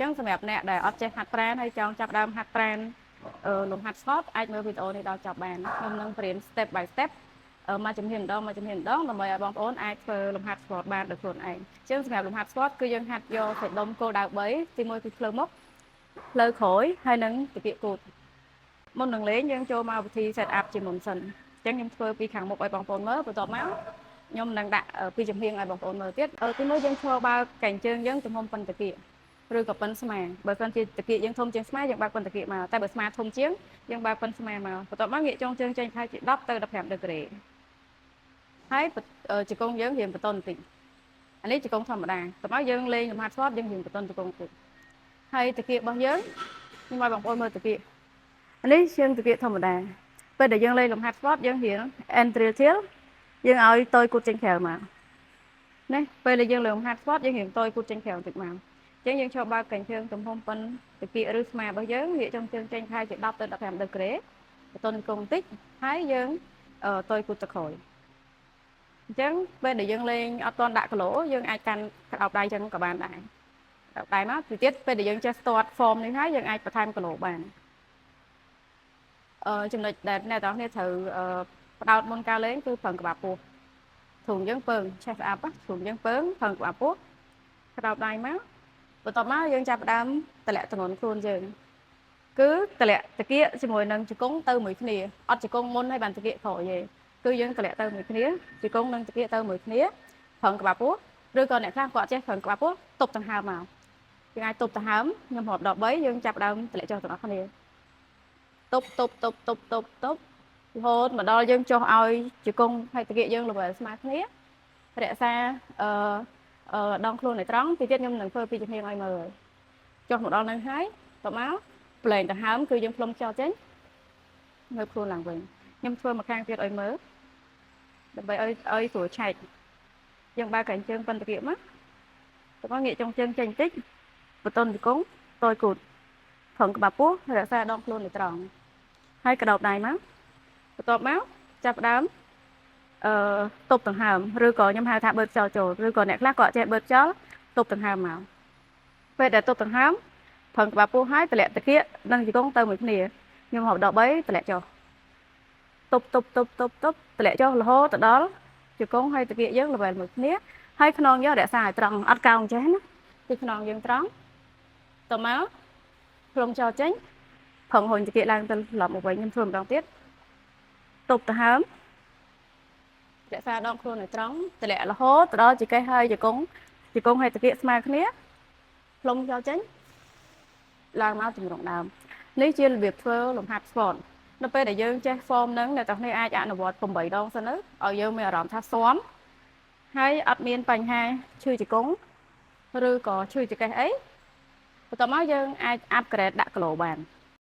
ចឹងសម្រាប់អ្នកដែលអត់ចេះហាត់ប្រាណហើយចង់ចាប់ផ្ដើមហាត់ប្រាណលំហាត់ squat អាចមើលវីដេអូនេះដល់ចប់បានខ្ញុំនឹងបង្រៀន step by step មួយជំហានម្ដងមួយជំហានម្ដងដើម្បីឲ្យបងប្អូនអាចធ្វើលំហាត់ squat បានដោយខ្លួនឯងអញ្ចឹងសម្រាប់លំហាត់ squat គឺយើងហាត់យកសាច់ដុំគោលដៅ3ទី1គឺភ្លៅមុខភ្លៅក្រោយហើយនិងត្រគាកគូទមុននឹងលេងយើងចូលមកវិធី set up ជាមុនសិនអញ្ចឹងខ្ញុំធ្វើពីខាងមុខឲ្យបងប្អូនមើលបន្ទាប់មកខ្ញុំនឹងដាក់ពីចំហៀងឲ្យបងប្អូនមើលទៀតទីមួយយើងឈរបើកកែងជើងយើងទំហំប៉ុនតាគៀកឬក៏ប៉ុនស្មាបើសិនជាតាគៀកយើងធំជាងស្មាយើងបើកប៉ុនតាគៀកមកតែបើស្មាធំជាងយើងបើកប៉ុនស្មាមកបន្ទាប់មកងាកចុងជើងចេញប្រហែលជា10ទៅ15ដឺក្រេហើយជង្គង់យើងរៀងបន្ទន់បន្តិចអានេះជង្គង់ធម្មតាបន្ទាប់មកយើងលេងលំហាត់ squat យើងរៀងបន្ទន់ជង្គង់បន្តិចហើយតាគៀករបស់យើងខ្ញុំឲ្យបងប្អូនមើលតាគៀកអានេះជើងតាគៀកធម្មតាពេលដែលយើងលេងលំហាត់ squat យើងរៀង anterior tilt យើងឲ្យតយគូទចេញក្រៅមកណាពេលដែលយើងលេងលំហាត់ squat យើងរៀងតយគូទចេញក្រៅបន្តិចមកអញ្ចឹងយើងឈរបើកកញ្ជើងទំហំប៉ុនតាគៀកឬស្មារបស់យើងងាកចុងជើងចេញប្រហែលជា10ទៅ15ដឺក្រេបន្ទន់គង់បន្តិចហើយយើងតយគូទទៅក្រោយអញ្ចឹងពេលដែលយើងលេងអត់ទាន់ដាក់គីឡូយើងអាចកាន់ក្តោបដៃអញ្ចឹងក៏បានដែរក្តោបដៃមកទៅទៀតពេលដែលយើងចេះ start form នេះហើយយើងអាចបន្ថែមគីឡូបានចំណុចដែលអ្នកទាំងគ្នាត្រូវផ្ដោតមុនការលេងគឺប្រឹងក្បាលពោះទ្រូងយើងពើង chest up ទ្រូងយើងពើងប្រឹងក្បាលពោះក្តោបដៃមកបន្ទាប់មកយើងចាប់ផ្ដើមតម្លាក់ទម្ងន់ខ្លួនយើងគឺតម្លាក់តាគៀកជាមួយនឹងជង្គង់ទៅមួយគ្នាអត់ជង្គង់មុនហើយបានតាគៀកក្រោយទេគឺយើងតម្លាក់ទៅមួយគ្នាជង្គង់និងតាគៀកទៅមួយគ្នាប្រឹងក្បាលពោះឬក៏អ្នកខ្លះគាត់ចេះប្រឹងក្បាលពោះទប់ដង្ហើមមកយើងអាចទប់ដង្ហើមខ្ញុំរាប់ដល់3យើងចាប់ដើមតម្លាក់ចុះទាំងអស់គ្នាទប់ទប់ទប់ទប់ទប់ទប់រហូតមកដល់យើងចុះឲ្យជង្គង់ហើយតាគៀកយើង level ស្មើគ្នារក្សាអឺដងខ្លួនឲ្យត្រង់ទីទៀតខ្ញុំនឹងធ្វើពីជំនាញឲ្យមើលចុះមកដល់នឹងហើយតមកប្លែងដង្ហើមគឺយើងផ្លុំចោលចេញងើបខ្លួនឡើងវិញខ្ញុំធ្វើមកខាងទៀតឲ្យមើលដើម្បីឲ្យស្រួលឆែកយើងបើកកញ្ជើងប៉ុនតាគៀកមកតមកងាកចុងជើងចេញបន្តិចបន្ទន់ជង្គង់តយគូតប្រឹងក្បាលពោះរក្សាដងខ្លួនឲ្យត្រង់ហើយក្តោបដៃមកបន្ទាប់មកចាប់ផ្ដើមទប់ដង្ហើមឬក៏ខ្ញុំហៅថាបឺតខ្យល់ចូលឬក៏អ្នកខ្លះក៏ចេះបឺតខ្យល់ទប់ដង្ហើមមកពេលដែលទប់ដង្ហើមប្រឹងក្បាលពោះហើយតម្លាក់តាគៀកនិងជង្គង់ទៅមួយគ្នាខ្ញុំរាប់ដល់3តម្លាក់ចុះទប់ទប់ទប់ទប់ទប់តម្លាក់ចុះរហូតទៅដល់ជង្គង់ហើយតាគៀកយើង level មួយគ្នាហើយខ្នងយើងរក្សាឲ្យត្រង់អត់កោងចេះណាគឺខ្នងយើងត្រង់តមកផ្លុំចោលចេញប្រឹងរុញតាគៀកឡើងទៅត្រឡប់មកវិញខ្ញុំធ្វើម្ដងទៀតទប់ដង្ហើមរក្សាដងខ្លួនឲ្យត្រង់តម្លាក់រហូតទៅដល់ចង្កេះហើយជង្គង់ជង្គង់ហើយតាគៀកស្មើគ្នាផ្លុំចោលចេញឡើងមកទម្រង់ដើមនេះជារបៀបធ្វើលំហាត់ squat នៅពេលដែលយើងចេះ form ហ្នឹងអ្នកទាំងគ្នាអាចអនុវត្ត8ដងសិនទៅឲ្យយើងមានអារម្មណ៍ថាស៊ាំហើយអត់មានបញ្ហាឈឺជង្គង់ឬក៏ឈឺចង្កេះអីបន្ទាប់មកយើងអាច upgrade ដាក់គីឡូបាន។